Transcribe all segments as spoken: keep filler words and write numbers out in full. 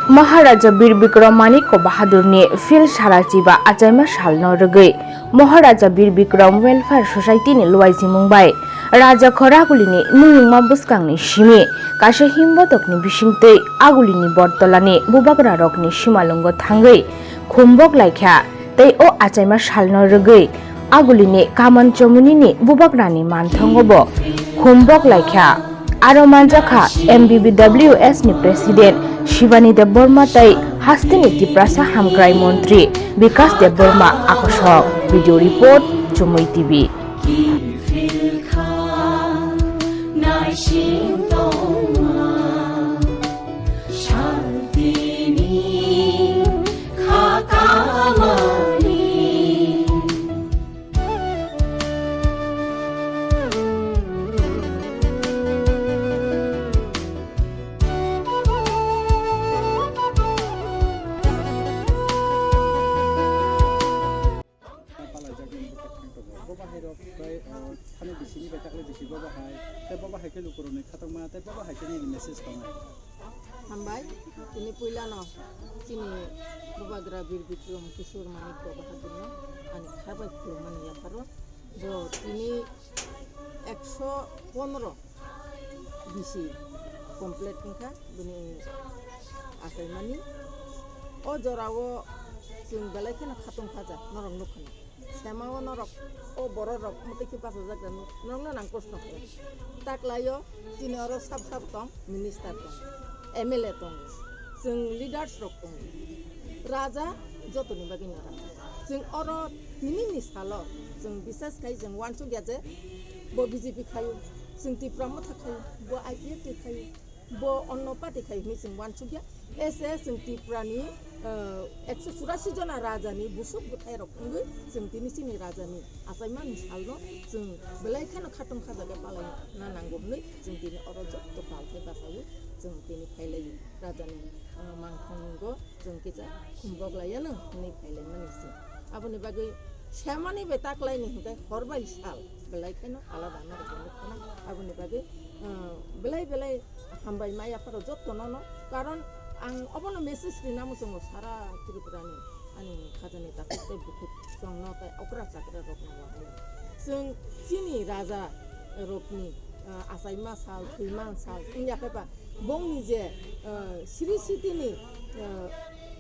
Maharaja Bir Bikram Manikya Bahadurni phil sarachiba achaima salno rwgwi Maharaja Bir Bikram Welfare Society ni luaijimung bai Raja Khoragulini nuyungma bwskangni simi kaisa himbotokni bisingtwi Agulini Bortolani bubagrarokni simalwngo thangwi khumbok laikha tei o achaima salno rwgwi Agulini Kaman Chomunini bubagrani manthango bo khumbok laikha. Aro manjakha M B B W S ni President Shivani Debbarma tei hasteni Tiprasa Hamkrai Montri Bikas Debbarma akosok. Video report, Chumui T V. Bo bahai rok bai, o, thani bisini bai takle bisi bo bahai, tei bo bahai khe lukurokni khatokma, tei bo bahai khe nini message tongnai. Hambai, tini puilano chini bubagra Bir Bikram Kishore Manikya Bahadurno ani kha bai khulumani yapharo. Bo tini ekso pondro bisi complete wngkha bini achaimani. O jorao chwng belai kheno khatong khaja, norok nukha na. Sema o norok, o borok rok mwtwi khe bachajak da, norokno nang kosto khe. Taklaio, chini oro sab sab tong, minister tong, M L A tong, chwng leaders rok tong. Raja jotoni bagwi no raja. Chwng oro tinini salo chwng bisas khai chwng uansukya je bo B J P khaio, chwng Tipra Motha khaio, bo I P F T khaio. Bo onno party khai hwnwi chwng uansukya. Ese chwng Tripurani, ah, ekso churasi jona rajani busuk bwthairok wngwi chwng tini chini rajani achaimani salno chwng belai kheno khatong khajaga palaina nango hwnwi chwng tini oro jotto pal khe bachaui chwng tini phailaio. Rajani, ah, mangkhongo chwng kisa khumbok laiano hwnwi phailaimani se. Aboni bagwi semani bai taklaini hwnkhe hor bai sal belai kheno alada norok nukha na. Aboni bagwi, ah, belai belai hambai ma yapharo jottono no, karon ang obono message rina muchungo sara Tripurani ani khajani takhuk tei bukhuk chwngno tei okra chakra rokno wahai. Chwng chini raja rokni, ah, achaima sal, thwima sal wngya khe ba bongni je, ah, sri sitini, ah,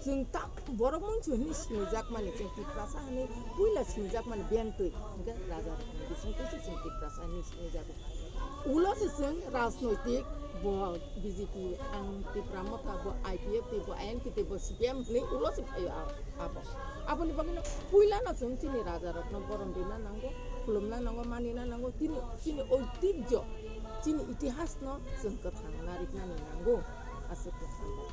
chwng ta borok mungsu hwnwi sinijakmani, chwng Tiprasa hwnwi puila sinijakmani bentwi hwnkhe raja rokni bisingtwi se chwng Tiprasa hwnwi sinijago. Ulo se chwng rajnoitik, bo B J P, ang Tipra Motha, bo I P F T, bo I N P T, bo C P M hwnwi ulo se phaio a-, abo. Aboni bagwino puilano chwng chini rajarokno borom rina nango, khulumna nango, manina nango, chini, chini oitijjo, chini itihasno chwng kwthang nariknani nango, aswk khe sanai.